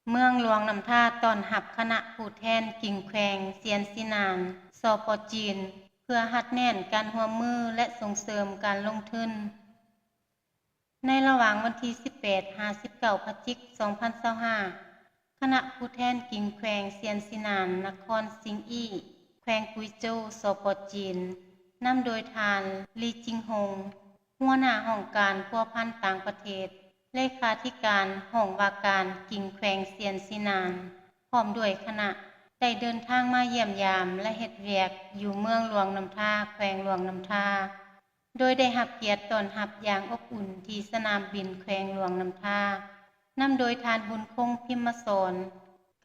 ເມືອງຫຼວງນ້ຳທາຕ້ອນຮັບຄະນະຜູ້ແທນກິ່ງແຂວງຊຽນຊີນານ ສປ ຈີນ ເພື່ອຮັດແໜ້ນການຮ່ວມມື ແລະ ສົ່ງເສີມການລົງທຶນ. ໃນລະຫວ່າງວັນທີສິບແປດ ຫາ ສິບເກົ້າ ພະຈິກ ສອງພັນຊາວຫ້າ ຄະນະຜູ້ແທນກິ່ງແຂວງຊຽນຊີນານ ນະຄອນຊິງອີ້ ແຂວງກຸຍໂຈວ ສປ ຈີນ ນຳໂດຍທ່ານ ລີ ຈິງຫົງ ຫົວໜ້າຫ້ອງການພົວພັນຕ່າງປະເທດ ເລຂາທິການຫ້ອງວ່າການກິ່ງແຂວງຊຽນຊີນານ ພ້ອມດ້ວຍຄະນະ ໄດ້ເດີນທາງມາຢ້ຽມຢາມ ແລະ ເຮັດວຽກຢູ່ເມືອງຫຼວງນ້ຳທາ ແຂວງຫຼວງນ້ຳທາ ໂດຍໄດ້ຮັບກຽດຕ້ອນຮັບຢ່າງອົບອຸ່ນທີ່ສະໜາມບິນແຂວງຫຼວງນ້ຳທາ ນຳໂດຍທ່ານ ບຸນຄົງ ພິມມະສອນ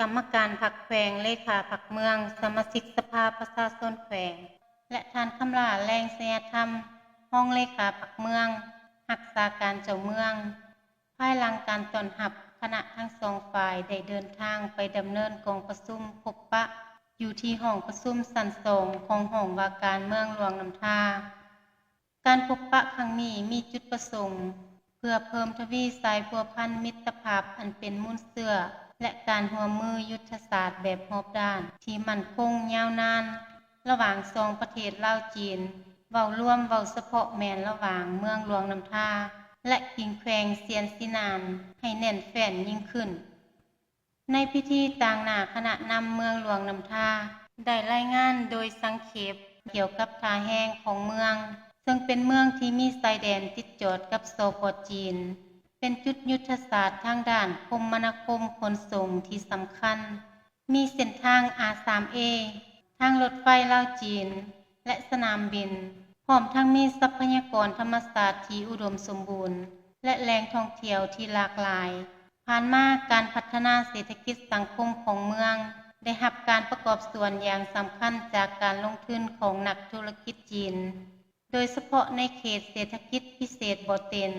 ກຳມະການພັກແຂວງ, ເລຂາພັກເມືອງ, ສະມາຊິກສະພາປະຊາຊົນແຂວງ ແລະ ທ່ານ ຄຳຫຼ້າ ແລງໄຊຍະທຳ ຮອງເລຂາພັກເມືອງ, ຮັກສາການເຈົ້າເມືອງ. ພາຍຫຼັງການຕ້ອນຮັບ, ຄະນະທັງສອງຝ່າຍໄດ້ເດີນທາງໄປດຳເນີນກອງປະຊຸມພົບປະ ຢູ່ທີ່ຫ້ອງປະຊຸມຊັ້ນສອງຂອງຫ້ອງວ່າການເມືອງຫຼວງນ້ຳທາ. ການພົບປະຄັ້ງນີ້ມີຈຸດປະສົງເພື່ອເພີ່ມທະວີສາຍພົວພັນມິດຕະພາບອັນເປັນມູນເຊື້ອ ແລະ ການຮ່ວມມືຍຸດທະສາດແບບຮອບດ້ານທີ່ໝັ້ນຄົງຍາວນານ ລະຫວ່າງສອງປະເທດລາວ-ຈີນ, ເວົ້າລວມ, ເວົ້າສະເພາະແມ່ນລະຫວ່າງເມືອງຫຼວງນ້ຳທາ ແລະ ກິ່ງແຂວງຊຽນຊີນານ ໃຫ້ແໜ້ນແຟ້ນຍິ່ງຂຶ້ນ. ໃນພິທີຕາງໜ້າຄະນະນຳເມືອງຫຼວງນ້ຳທາ ໄດ້ລາຍງານໂດຍສັງເຂບກ່ຽວກັບທ່າແຮງຂອງເມືອງ, ເຊິ່ງເປັນເມືອງທີ່ມີຊາຍແດນຕິດຈອດກັບ ສປ ຈີນ, ເປັນຈຸດຍຸດທະສາດທາງດ້ານຄົມມະນາຄົມຂົນສົ່ງທີ່ສຳຄັນ, ມີເສັ້ນທາງ ອາສາມເອ, ທາງລົດໄຟລາວ-ຈີນ ແລະ ສະໜາມບິນ, ພ້ອມທັງມີຊັບພະຍາກອນທຳມະຊາດທີ່ອຸດົມສົມບູນ ແລະ ແຫຼ່ງທ່ອງທ່ຽວທີ່ຫຼາກຫຼາຍ. ຜ່ານມາ, ການພັດທະນາເສດຖະກິດສັງຄົມຂອງເມືອງ ໄດ້ຮັບການປະກອບສ່ວນຢ່າງສຳຄັນຈາກການລົງທຶນຂອງນັກທຸລະກິດຈີນ, ໂດຍສະເພາະໃນເຂດເສດຖະກິດພິເສດບໍ່ເຕັນ,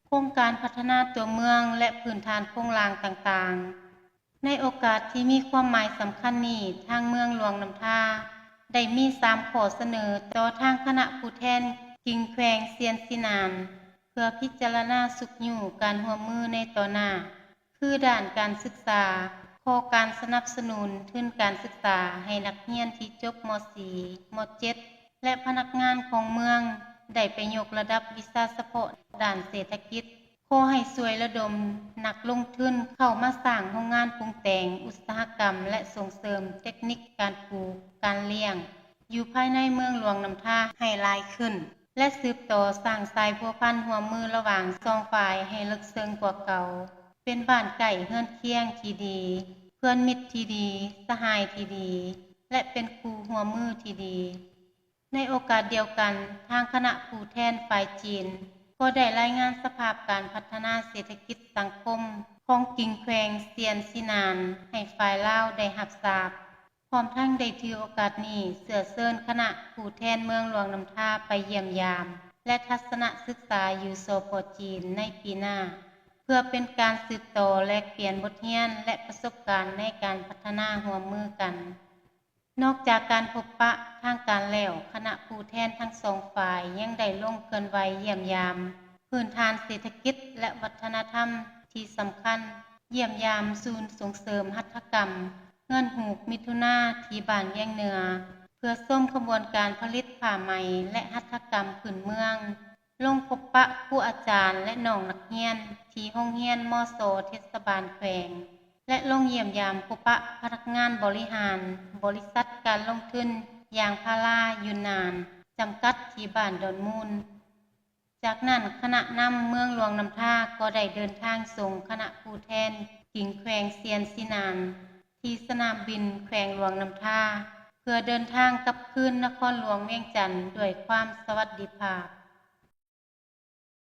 ໂຄງການພັດທະນາຕົວເມືອງ ແລະ ພື້ນຖານໂຄງລ່າງຕ່າງໆ. ໃນໂອກາດທີ່ມີຄວາມໝາຍສຳຄັນນີ້, ທາງເມືອງຫຼວງນ້ຳທາ ໄດ້ມີສາມຂໍ້ສະເໜີຕໍ່ທາງຄະນະຜູ້ແທນກິ່ງແຂວງຊຽນຊີນານ ເພື່ອພິຈາລະນາຊຸກຍູ້ການຮ່ວມມືໃນຕໍ່ໜ້າ ຄື ດ້ານການສຶກສາ, ຂໍການສະໜັບສະໜູນທຶນການສຶກສາໃຫ້ນັກຮຽນທີ່ຈົບ ມ.ສີ່ ມ.ເຈັດ ແລະ ພະນັກງານຂອງເມືອງ ໄດ້ໄປຍົກລະດັບວິຊາສະເພາະດ້ານເສດຖະກິດ, ຂໍໃຫ້ຊ່ວຍລະດົມນັກລົງທຶນເຂົ້າມາສ້າງໂຮງງານປຸງແຕ່ງອຸດສາຫະກຳ ແລະ ສົ່ງເສີມເຕັກນິກການປູກ, ການລ້ຽງ ຢູ່ພາຍໃນເມືອງຫຼວງນ້ຳທາໃຫ້ຫຼາຍຂຶ້ນ ແລະ ສືບຕໍ່ສ້າງສາຍພົວພັນຮ່ວມມືລະຫວ່າງສອງຝ່າຍໃຫ້ເລິກເຊິ່ງກວ່າເກົ່າ, ເປັນບ້ານໃກ້ເຮືອນຄຽງທີ່ດີ, ເພື່ອນມິດທີ່ດີ, ສະຫາຍທີ່ດີ ແລະ ເປັນຄູ່ຮ່ວມມືທີ່ດີ. ໃນໂອກາດດຽວກັນ, ທາງຄະນະຜູ້ແທນຝ່າຍຈີນ ກໍໄດ້ລາຍງານສະພາບການພັດທະນາເສດຖະກິດສັງຄົມຂອງກິ່ງແຂວງຊຽນຊີນານໃຫ້ຝ່າຍລາວໄດ້ຮັບຊາບ, ພ້ອມທັງໄດ້ຖືໂອກາດນີ້ເຊື້ອເຊີນຄະນະຜູ້ແທນເມືອງຫຼວງນ້ຳທາໄປຢ້ຽມຢາມ ແລະ ທັດສະນະສຶກສາຢູ່ ສປ ຈີນ ໃນປີໜ້າ ເພື່ອເປັນການສືບຕໍ່ແລກປ່ຽນບົດຮຽນ ແລະ ປະສົບການໃນການພັດທະນາຮ່ວມມືກັນ. ນອກຈາກການພົບປະທາງການແລ້ວ, ຄະນະຜູ້ແທນທັງສອງຝ່າຍຍັງໄດ້ລົງເຄື່ອນໄຫວຢ້ຽມຢາມພື້ນຖານເສດຖະກິດ ແລະ ວັດທະນະທຳທີ່ສຳຄັນ, ຢ້ຽມຢາມສູນສົ່ງເສີມຫັດຖະກຳເຮືອນຮູບມິຖຸນາທີ່ບ້ານວຽງເໜືອ ເພື່ອຊົມຂະບວນການຜະລິດຜ້າໄໝ ແລະ ຫັດຖະກຳພື້ນເມືອງ, ລົງພົບປະຄູອາຈານ ແລະ ນ້ອງນັກຮຽນທີ່ໂຮງຮຽນ ມສ ເທດສະບານແຂວງ ແລະ ລົງຢ້ຽມຢາມພົບປະພະນັກງານບໍລິຫານບໍລິສັດການລົງທຶນຢາງພາລາຢຸນນານ ຈຳກັດ ທີ່ບ້ານດອນມູນ. ຈາກນັ້ນ, ຄະນະນຳເມືອງຫຼວງນ້ຳທາກໍໄດ້ເດີນທາງສົ່ງຄະນະຜູ້ແທນກິ່ງແຂວງຊຽນຊີນານ ທີ່ສະໜາມບິນແຂວງຫຼວງນ້ຳທາ ເພື່ອເດີນທາງກັບຄືນນະຄອນຫຼວງວຽງຈັນດ້ວຍຄວາມສະຫວັດດີພາບ.